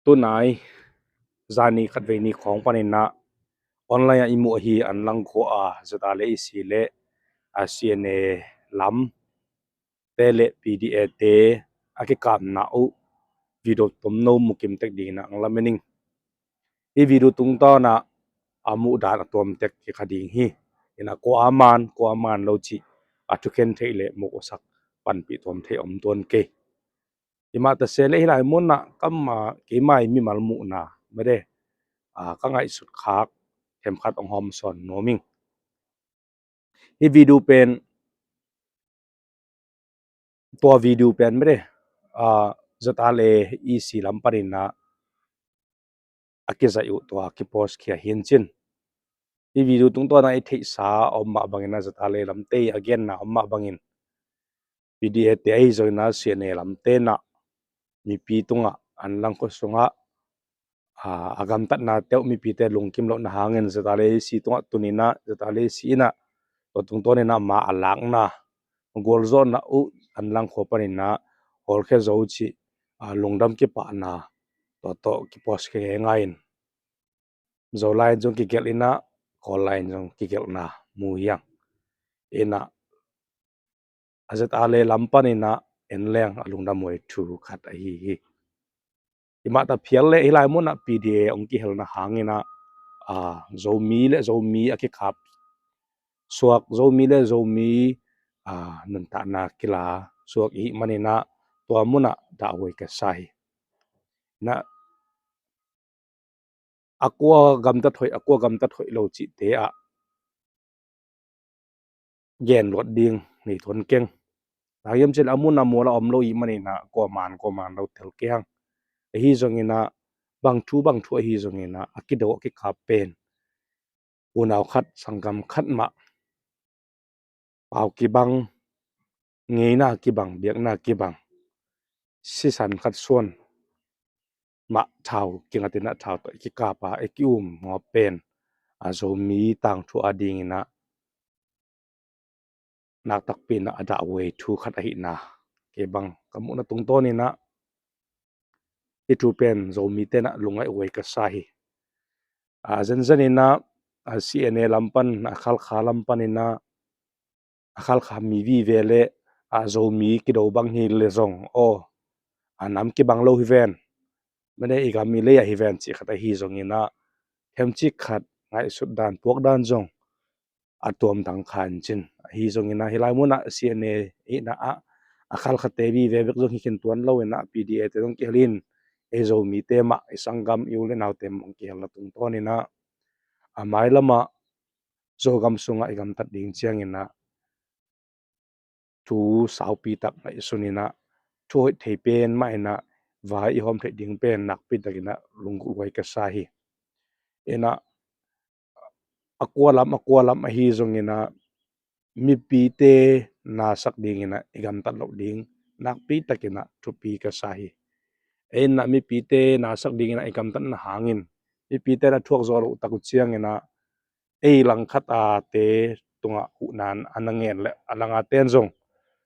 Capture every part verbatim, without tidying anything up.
Tunai zani khatvei ni khawng paninah online ah i muh ahi Anlang khua a ZRA le EC le a CNA lam te le PDA te a kikapna uh video tomno mukim tek dinginah ang lamen ing. Hih video tungtawnah a muhdan a tuamtek kikha ding hi. Inah kua a man kua a man lo cih a thukhen theih le muk usak panpih tuam theih om tuan kei. Himah tase le hih lai munah kamma keima i mimal muhna mede ka ngaihsut khak themkhat ong hawmsawn nuam ing. Hih video pen tua video pen mede ZRA le EC lam paninah a kizaih uh tua kipost khia hi in cin. Hih video tungtawnah i theihsa om mah banginah ZRA le lamte a genna om mah bangin PDA te ahi zonginah CNA lamte nah mipi tungah Anlang khua sungah a gamtatnate uh mipite lungkim lohna hangin ZRA le EC tungah tuninah ZRA le EC inah tua tungtawninah ma a lakna gualzawhna uh Anlang khua paninah hawlkhia zo cih lungdam kipahna tua tawh kipost khia ngeingai in. Zolai in zong kigelh inah Kawllai in zong kigelhna mu hiang. Inah a ZRA le lam paninah en leng a lungdam huai thu khat ahi hi. Himah ta phial le hih lai munah PDA ong kihelna hanginah Zomi le Zomi a kikap suak, Zomi le Zomi nuntakna kila suak ihih maninah tua munah dahhuai ka sa hi. Inah a kua gamtat hoih a kua gamtat hoih lo cihte ah genluat ding nei thuan keng. Tagiam cil a mun a mual a om lo ihih maninah kua man kua man lo tel kei hang. Ahi zonginah bang thu bang thu ahi zonginah a kido a kikap pen unau khat sanggam khat mah pau kibang, ngeina kibang, biakna kibang, sisan khat suan mah thau kingatinah thau tawh i kikapa i ki-um ngawp pen a Zomi tangthu a dinginah naktakpi inah a dahhuai thu khat ahihna kei bang ka muhna tungtawninah hih thu pen Zomi tenah lungngaih huai ka sa hi. A zenzeninah a CNA lam pan a Khalkha lam paninah a Khalkha mi vive le a Zomi kido bang hi le zong aw a nam kibang lo hi ven. Mede i gam i lei ah hi ven cih khat ahi zonginah themcik khat ngaihsut dan puak dan zong a tuam dang kha in cin. Ahi zonginah hih lai munah CNA ihna ah a Khalkhate vive bek zong hi khin tuan loinah PDA te zong kihel in ei Zomite mah i sanggam i u le naute mah ong kihelna tungtawninah a mailamah Zogam sungah i gamtat ding cianginah thu saupi tak ngaihsuninah thu hoih thei pen mahinah vai i hawm theih ding pen nakpi takinah lunggulh huai ka sa hi. Inah a kua lam a kua lam ahi zonginah mipite nasak dinginah i gamtat loh ding nakpi takinah thupi ka sa hi. Inah mipite nasak dinginah i gamtatna hangin mipite na thuak zaw loh tak uh cianginah ei langkhat a te tungah huhna a na ngen le a lang a ten zong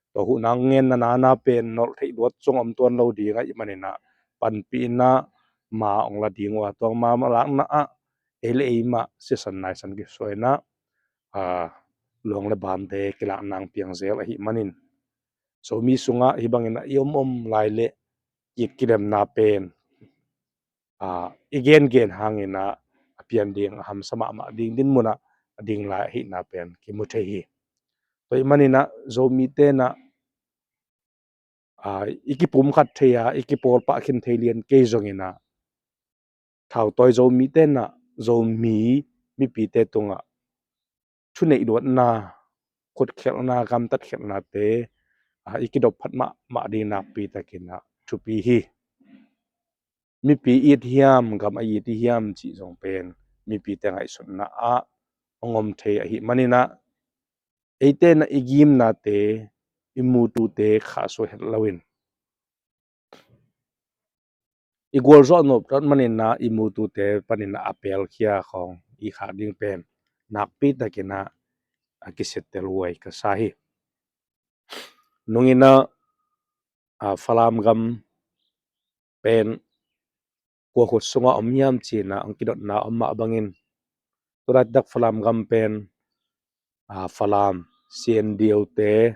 tua huhna ngenna nana pen nolh theih luat zong om tuan lo ding ahih maninah panpih inah ma ong la ding uh a tua ma lakna ah ei le ei mah sisan naisan kisuainah luang le bante kilakna ong piang zel ahih manin Zomi sungah hih banginah i om om lai le i kilemna pen i gengen hanginah a pian ding a hamsa mahmah ding dinmunah a ding lai ahihna pen kimu thei hi. Tua ahih maninah Zomi tenah i kipumkhat thei a i kipawlpah khin thei lian kei zonginah thautawi Zomi tenah Zomi mipite tungah thuneih luatna, khutkhelhna, gamtatkhelhnate i kidop phat mahmah ding nakpi takinah thupi hi. Mipi it hiam gam a it i hiam cih zong pen mipite ngaihsutna ah ong om thei ahih maninah eite na i gimnate i mutute khahsuah het loin i gualzawh nop tat maninah i mutute paninah a pelkhia khawng i khak ding pen nakpi takinah a kisiattel huai ka sa hi. Nunginah a Falam gam pen kua khut sungah om hiam ci-in ah hong kidotna om mah bangin, tu laitak Falam gam pen, aa, Falam C N D O te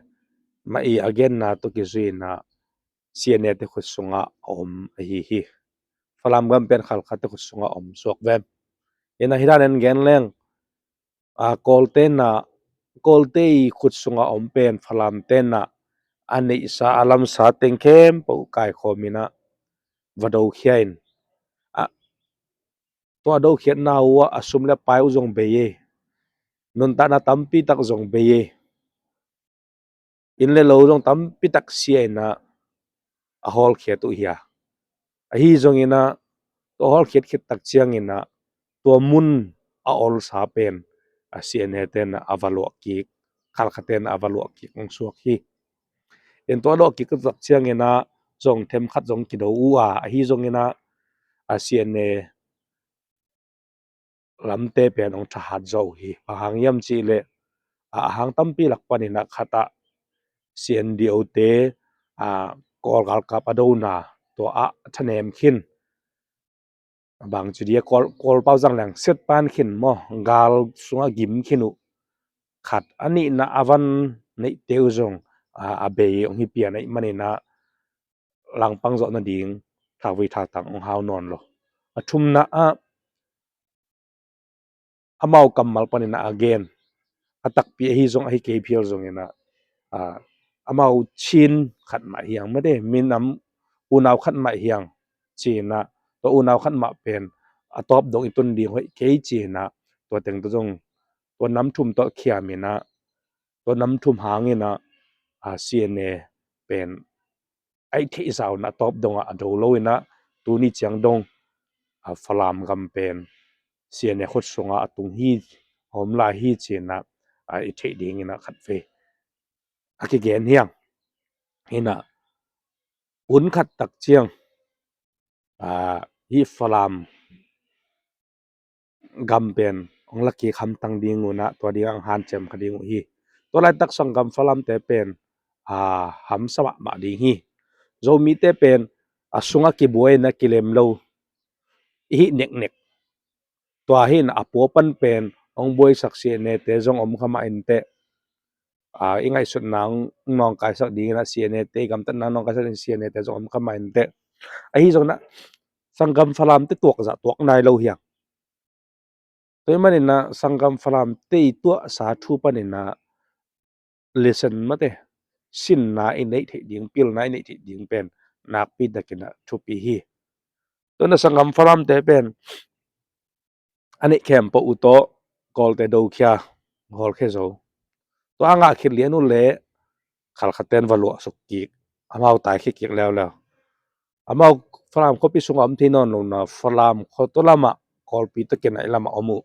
mah i a genna tawh kizui-in ah C N A te khut sungah a om ahi hi. Falam gam pen Khalkha te khut sungah om suak vem. Ina hi dan en gen leng, aa, Kawlte in ah, Kawlte i khut sungah om pen Falam te in ah a neihsa a lamsa teng khempeuh kaikhawm in ah va dokhia in, a, tua dokhiatna uh ah a sum le pai uh zong bei e, nuntakna tampi tak zong bei e, inn le lo zong tampi tak sia in ah a hawlkhiat uh hi a. Ahi zongin ah tua hawlkhiat khit tak ciangin ah tua mun a olsa pen a C N A te in ah a va luah kik, Khalkha te in ah a va luah kik hong suak hi. In tua luah kik tak ciangin ah zong themkhat zong kido uh a, ahi zongin ah a C N A lamte pen hong thahat zaw uh hi. Bang hang hiam cih leh, a, a hang tampi lak panin ah khat ah C N D O te, a, Kawl galkap a dona tua ah thanem khin. Bang ci dia, Kawl, Kawl pau zang leng siat pan khin maw, gal sungah gim khin uh. Khat, a nihna a van neihte uh zong, a, a bei hong hi pian ahih manin ah langpang zawh nading thauvui thautang hong hau nawn lo. A thumna ah amau kammal panin ah a gen, a takpi ahi zong ahi kei phial zongin ah, a, amau Chin khat mah hi hang, mate, minam unau khat mah hi hang ci-in ah, tua unau khat mah pen a tawp dong i tun ding hoih kei ci-in ah, tua teng tawh zong tua nam thum tawh khiam in ah, tua nam thum hangin ah, a, C N A pen a i theih zah un ah tawp dongah a do lo in ah, tuni ciang dong, a, Falam gam pen C N A khut sungah a tung hi, a om lai hi ci-in ah, a, i theih dingin ah khatvei a kigen hi hang. Hi in ah, hun khat tak ciang, a, hih Falam gam pen hong la kik hamtang ding un ah, tua ding ah hong hanciam kha ding uh hi. Tua laitak sanggam Falamte pen, a, hamsa mahmah ding hi. Zomite pen a sungah kibuai in ah kilem lo i hih neknek. Tua hi in ah a pua pan pen hong buaisak C N A te zong om kha mah inteh, a, i ngaihsutna hong nawngkaisak dingin ah C N A te, i gamtatna hong nawngkaisak dingin C N A te zong om kha mah inteh. Ahi zongin ah sanggam Falamte tuak zah tuak nai lo hi hang. Tua ahih manin ah sanggam Falamte i tuahsa thu panin ah lesson, mate, sinna i neih theih ding, pilna i neih theih ding pen nakpi takin ah thupi hi. Tua in ah sanggam Falamte pen a neih khempeuh uh tawh Kawlte dokhia, hawlkhia zo. Tua a ngah khit lian uh leh Khalkha ten va luahsuk kik, amau taikhia kik leuleu. Amau Falam khuapi sungah om thei nawn lo in ah Falam khua tua lamah, Kawlpi tawh kinaih lamah om uh.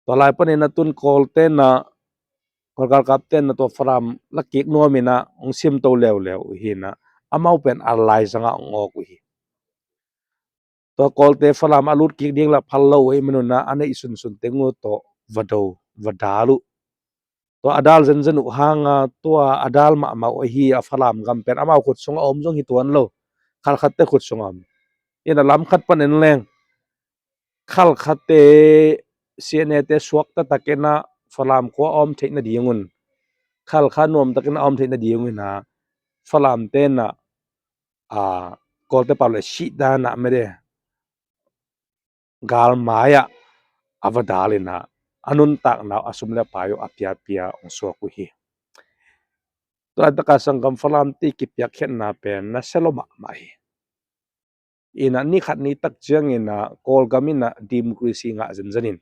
Tua lai panin ah tun Kawlte in ah, Kawl galkapte in ah tua Falam la kik nuam in ah hong simto leuleu uh hi in ah, amau pen a laizangah hong awk uh hi. Tua Kawlte Falam a lut kik ding lah phal lo uh ahih man un ah a neih sunsun teng uh tawh va do, va dal uh. Tua a dal zenzen uh hang a, tua a dal mahmah uh ahi a Falam gam pen amau khut sungah a om zong hi tuan lo. Khalkhate khut sungah a om. Ina lam khat pan en leng, Khalkhate C N A te suak taktak in ah Falam khua a om theih nading un, Khalkha nuam takin a om theih nading un ah Falamte in ah, a, Kawlte pau leh sihdan ah, mede, galmai ah a va dal in ah a nuntakna uh, a sum le pai uh a piapia hong suak uh hi. Tua laitak a sanggam Falamte i kipiakkhiatna pen nasia lo mahmah hi. Ina ni khat ni tak ciangin ah Kawlgam in ah democracy ngah zenzen in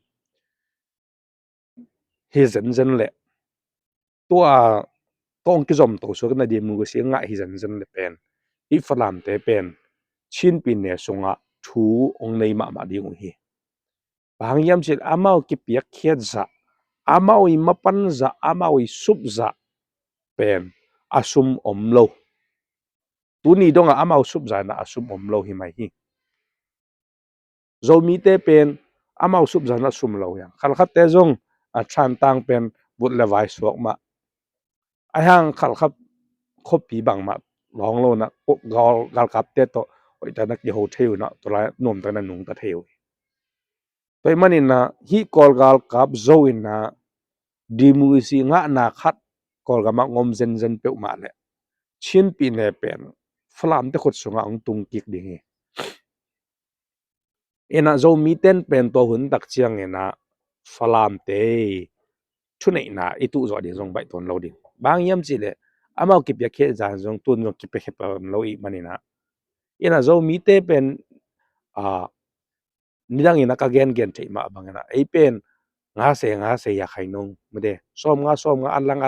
hi zenzen leh, tua tawh hong kizomto suak in ah democracy ngah hi zenzen leh pen, hih Falamte pen Chin pyine sungah thu hong nei mahmah ding uh hi. Bang hang hiam cih leh amau kipiakkhiat zah, amau i mapan zah, amau i sup zah pen a sum om lo. Tuni dongah amau sup zah in ah a sum om lo hi mai hi. Zomite pen amau sup zah in ah a sum lo hi hang. Khalkhate zong, a, Thantlang pen vut le vai suak mah. Ahi hang Khalkha khuapi bangmah lawng lo in ah, gal, galkapte tawh hoihtak na kiho thei uh inah, tua lai nuamtak na nungta thei uh hi. Tua ahih manin ah hih Kawl galkap zo inah democracy ngahna khat Kawlgam ah hong om zenzen peuhmah leh Chin pyine pen Falamte khut sungah hong tung kik ding hi. Inah Zomite in pen tua hun tak ciang inah Falamte thuneihna i tuh zawh ding zong baih tuan lo ding. Bang hiam cih leh amau kipiak khia zan zong tun zong kipiak khia peuh lo ahih manin ah. Inah Zomite pen, ah, nidang inah ka gengen theih mah bang inah ei pen nga se nga se ya khai nung mate, sawm nga sawm nga a lang a